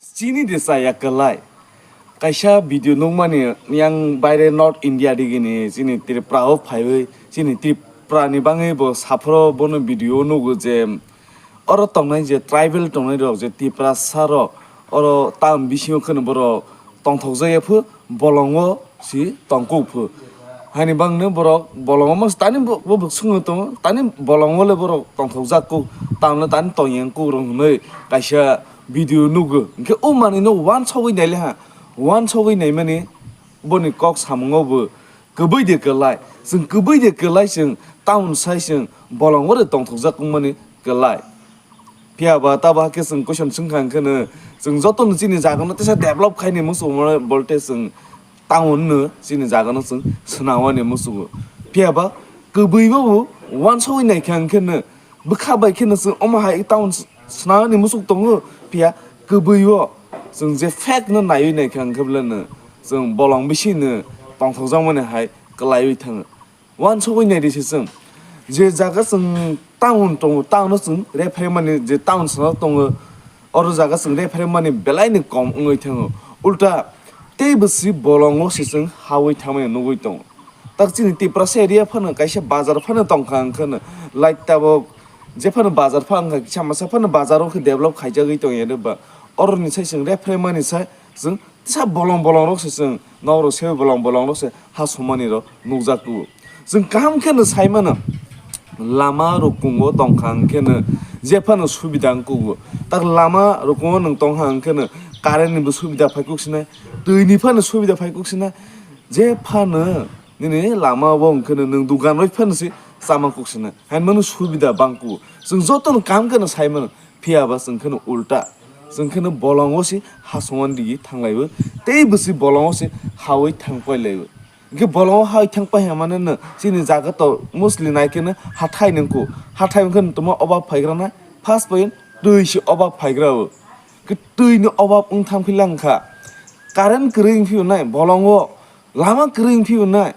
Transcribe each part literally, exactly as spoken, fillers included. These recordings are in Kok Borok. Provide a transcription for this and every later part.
Chini de chaya kwlai. Kaisa video nukmani yang baire North India digini chini Tripura o phaiwi chini Tripura ni bangwi bo saphro bono video nugo je oro tongnai je tribal tongnai rok je Tiprasa rok oro town bisingo kheno borok tongthokjak ya phu bolongo si tongkuk phu. Haini bangno borok bolongo mas tani bo bo swngwi tongo tani bolongo le borok tongthokjak kuk tamno tani tongya kuk rok hwnwi kaisa video nugo. Hwnkhe o manwino wansogwi naile ha, wansogwi naimani boni kok samungo bo kwbwi de kwlai. Chwng kwbwi de kwlai chwng town sai chwng bolongo de tongthokjak wngmani kwlai. Phiya ba tabo hakhe chwng question swngkha hwnkheno chwng jotono chini jagano teisa develop khaini muchungo bolte chwng town no chini jagano chwng swnamani muchungo. Phiya ba kwbwi bo wansogwi naikha hwnkheno bwkha bai kheno chwng omo hai town swnamani muchung tongo. Phiya kwbwi o chwng je fact no naiwi naikha hwnkhe beleno chwng bolong bisino tongthokjakmani hai kwlaiwi thango. Wansugwi naidi se chwng. Je jaga chwng town tongo, town o chwng rephre mani je town sano tongo, oro jaga chwng rephre mani belai ni kom wngwi thango. Ulta tei bwswi bolongo se chwng hawi thangmani nugwi tongo. Tak chini Tiprasa area phano kaisa bazar phano tongkha wngkhano, like tabok je phano bazar pha wngkha kisa masa phano bazar o khe develop khaijagwi tongya de ba. Oroni sai chwng rephre mani sai chwng Tisa bolong bolong rok se chwng nok rok se bolong bolong rok se ha somani rok nukjak tubu. Chwng kaham khe no sai mano lama rukung o tong kha hwn khe no je phano subida wng kugo. Tak lama rukung o nwng tong kha hwn khe no current ni bo subida phai kuk sinai, twi ni phano subida phai kuk sinai, je phano nini lama o hwn khe no nwng dugan rok phano se chama kuk sinai, hai mano subida bang kugo. Chwng joto no kaham khe no sai mano. Phiya ba chwng kheno ulta, chwng kheno bolongo se hasongmani digi thanglaibo, tei bwswi bolongo se hawi thangpai laibo. Hwnkhe bolongo hawi thangpai hwnmano no chini jaga to mostly nai kheno hathai nungkho, hathai wngkhe no tongma obab phaigrana, first point twi se obab phaigrao. Khe twi ni obab wng thang phila wngkha, current kwrwi wng phio nai bolongo, lama kwrwi wng phio nai.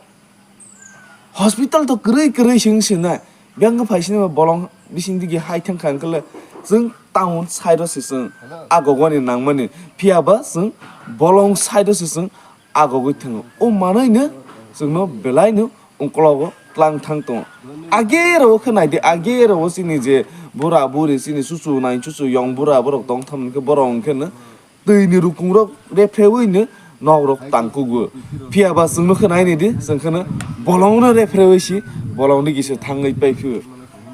Hospital to kwrwi kwrwi se wng sinai. Biyang khe phai sinai ba bolong bising digi hai thang kha hwnkhe le chwng town side o se chwng agogwani nangmani. Phiya ba chwng bolong side o se chwng agogwi thango. O manwi no chwngno belai no ungkologo tlang thang tongo. Age rw khe nai di, age rw chini je bura buri chini chuchu nai chuchu yong bura borok tong thang khe borok hwnkhe no twi ni rukung rok rephrewino nok rok tang kugo. Phiya ba chwng nukha nai ni di, chwng kheno bolong no rephrewi si bolong ni kisa thangwi pai phio.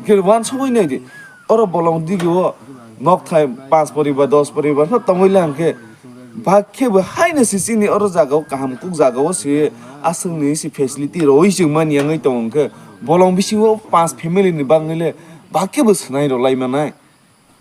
Khe wansugwi nai di, oro bolong digi o nok thai panch poribar, dos poribar pha tongwi lang khe, ba khe bo hai no si chini oro jaga o kaham kuk jaga o si aswk ni si facility rwi chwng mani yangwi tong khe, bolong bisingo panch family ni bangwi le ba khe bo swnai rw lai manai.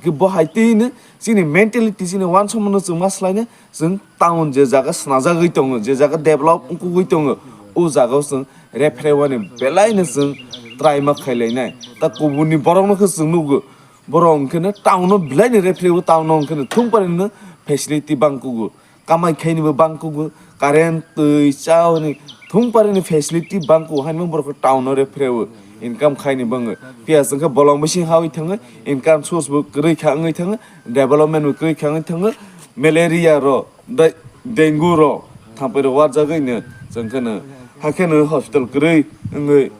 Khe bo hai twi hwnwi chini mentality chini wansukmano chwng ma swlaina, chwng town je jaga snajagwi tongo, je jaga develop wngkukgwi tongo, o jaga o chwng rephre wani belai no chwng try ma khlai lainai. Ta kubun ni borok no khe chwng nugo, borok hwnkhe no town o belai no rephre o, town o hwnkhe no thung pari no facility bang kugo. Kamai khaini bo bang kugo, current, twi, cha hwnwi thung pari ni facility bang kugo, haino borok town o rephre o income khaini bangwi. Phiya chwng khe bolong bising hawi thangwi income source bo kwrwi kha wngwi thangwi, development bo kwrwi kha wngwi thangwi, malaria rok, de-, dengue rok, thampui rok warjagwi no chwng khe no hakhe no hospital kwrwi wngwi.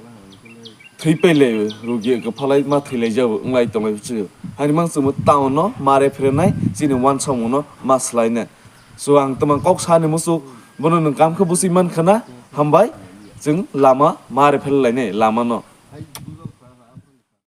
Thwi pai lai rugi kwphalai ma thwi lai jago wng lai tong lai phuru. Hani mang chwngbo town no ma rephre nai chini wansukmung no ma swlai nai. So ang tamo kok sa ni muchuk bono nwng kam khe bwswi man khana hambai chwng lama ma rephre lai nai lama no.